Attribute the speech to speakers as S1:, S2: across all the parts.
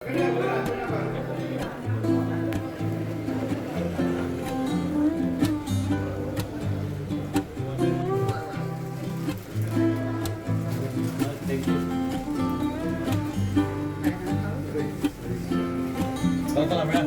S1: चला मेळा.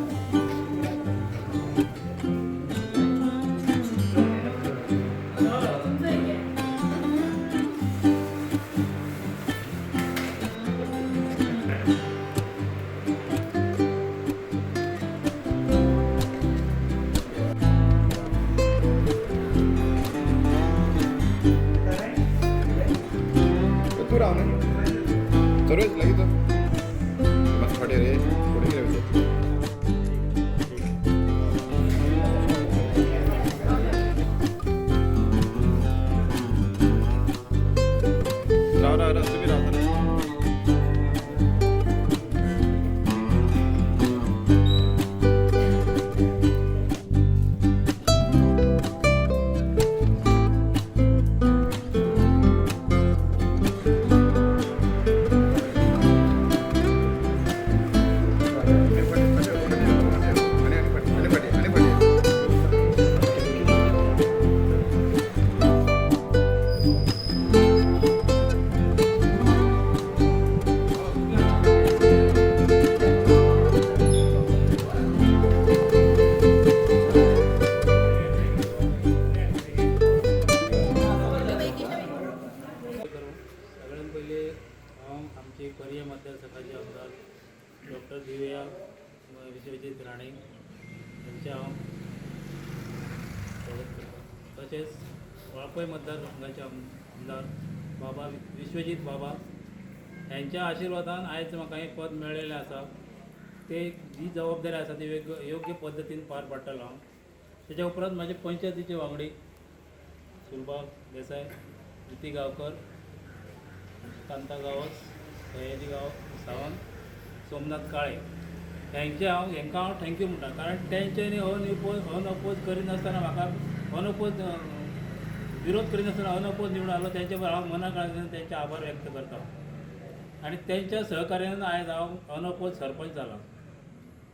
S2: तू राव न्ही चलू लागीं तो मातसो फाटीं रे फुडें कितें वयता. राव राव राव तुमी रावता. आनी फाटीं आनी फाटीं.
S3: सगळ्यात पयलीं हांव आमचे पर्ये मतदारसंघाचे आमदार डॉक्टर दिव्या विश्वजीत राणे हेंचें हांव स्वागत करता. तशेंच वाळपय मतदारसंघाचे आमदार बाबा विश्वजीत बाबा हेंच्या आशिर्वादान आयज म्हाका हें पद मेळ्ळेलें आसा. ते जी जबाबदारी आसा ती योग्य पद्दतीन पार पाडटलो हांव. तेच्या उपरांत म्हाजे पंचायतीचे वांगडी सुलभा देसाय, प्रिती गांवकर, कांता गांवस, सयाजी गांव सावंत, सोमनाथ काळे हेंचे हांव हेंकां हांव thank you म्हणटा, कारण तेंच्यांनी अनअपोज करिनासतना म्हाका अनअपोज विरोध करिनासतना अनअपोज निवडून आयलो. तेंचे बरोबर हांव मना काळजान तेंचे आभार व्यक्त करता आनी तेंच्या सहकार्यान आयज हांव अनअपोज सरपंच जाला.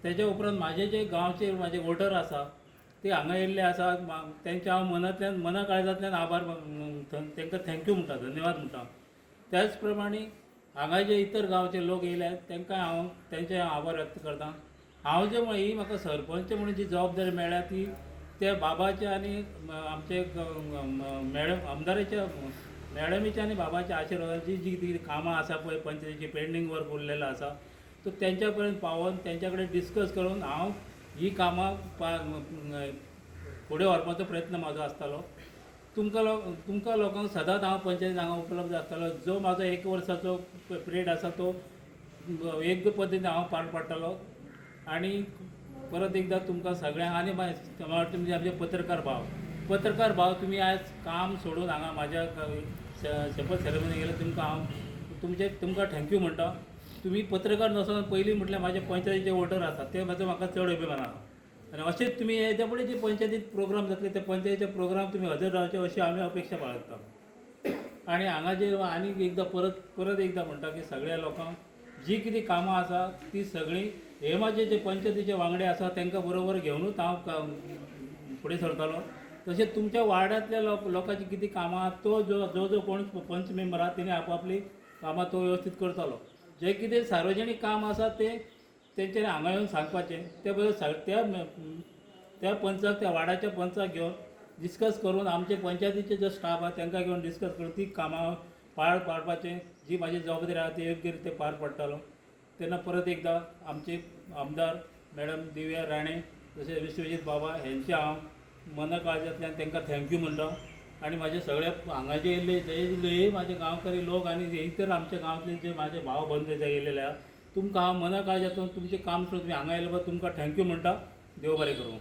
S3: तेच्या उपरांत म्हाजे जे गांवचे म्हाजे वोटर आसा ते हांगा येयल्ले आसा, तेंचे हांव मनांतल्यान मना काळजांतल्यान आभार तेंकां thank you म्हणटा, धन्यवाद म्हणटा. त्याच प्रमाणे हांगा जे इतर गांवचे लोक येयल्यात तेंकां हांव तेंचे हांव आभार व्यक्त करता. हांव जे ही म्हाका सरपंच म्हणून जी जबाबदारी मेळ्ळ्या ती त्या बाबाच्या आनी आमचे मॅडम आमदाराच्या मॅडमीच्या आनी बाबाच्या आशिर्वादान जी जी कितें कामां आसा पळय पंचायतीची पेंडींग वर्क उरलेलो आसा तो तेंच्या पर्यंत पावोवन तेंच्या कडेन डिस्कस करून हांव ही कामां फुडें व्हरपाचो प्रयत्न म्हाजो आसतालो. तुमकां लोकांक सदांच हांव पंचायतीन हांगा उपलब्ध आसतालो. जो म्हाजो एक वर्साचो पिरियड आसा तो योग्य पद्दतीन हांव पार पाडटलो. आनी परत एकदां तुमकां सगळ्यांक आनी तुमचे आमचे पत्रकार भाव तुमी आयज काम सोडून हांगा म्हाज्या शपथ सेरेमनी गेले, तुमकां हांव तुमकां thank you म्हणटा. तुमी पत्रकार नासतना पयलीं म्हटल्यार म्हाजे पंचायतीचे वोटर आसा ते म्हाजो म्हाका चड अभिमान आसा. आनी अशेंच तुमी हेच्या फुडें जे पंचायतीत प्रोग्राम जातले ते पंचायतीचे प्रोग्राम तुमी हजर रावचे अशी आमी अपेक्षा बाळगता. आनी हांगा जे आनीक एकदां परत परत एकदां म्हणटा की सगळ्या लोकांक जी कितें कामां आसा ती सगळीं हे म्हाजे जे पंचायतीचे वांगडे आसा तांकां बरोबर घेवनूच हांव फुडें सरतलो. तशेंच तुमच्या वार्डांतल्या लोकांची कितें कामां आहा तो जो जो जो कोण पंच मेंबर आहा तेणी आपआपली कामां तो वेवस्थीत करतलो. जें कितें सार्वजनीक काम आसा तें तेंच्यांनी हांगा येवन सांगपाचें, ते बरोबर त्या त्या पंचाक त्या वार्डाच्या पंचाक घेवन डिस्कस करून आमचे पंचायतीचे जे स्टाफ आहा तांकां घेवन डिस्कस करून ती कामां पार पाडपाचें जी म्हाजी जबाबदारी आहा ती योग्य रिते पार पडटलो. तेन्ना परत एकदां आमचे आमदार मॅडम दिव्या राणे तशेंच विश्वजीत बाबा हेंचे हांव मना काळजांतल्यान तांकां thank you म्हणटा. आनी म्हाजे सगळे हांगा जे येयल्ले ते म्हाजे गांवकरी लोक आनी इतर आमच्या गांवांतले जे म्हाजे भाव बंद जे येयलेले आहा तुमकां हांव मना काळजांतून तुमचें काम सोडून तुमी हांगा येयले तुमकां thank you म्हणटा. देव बरें करूं.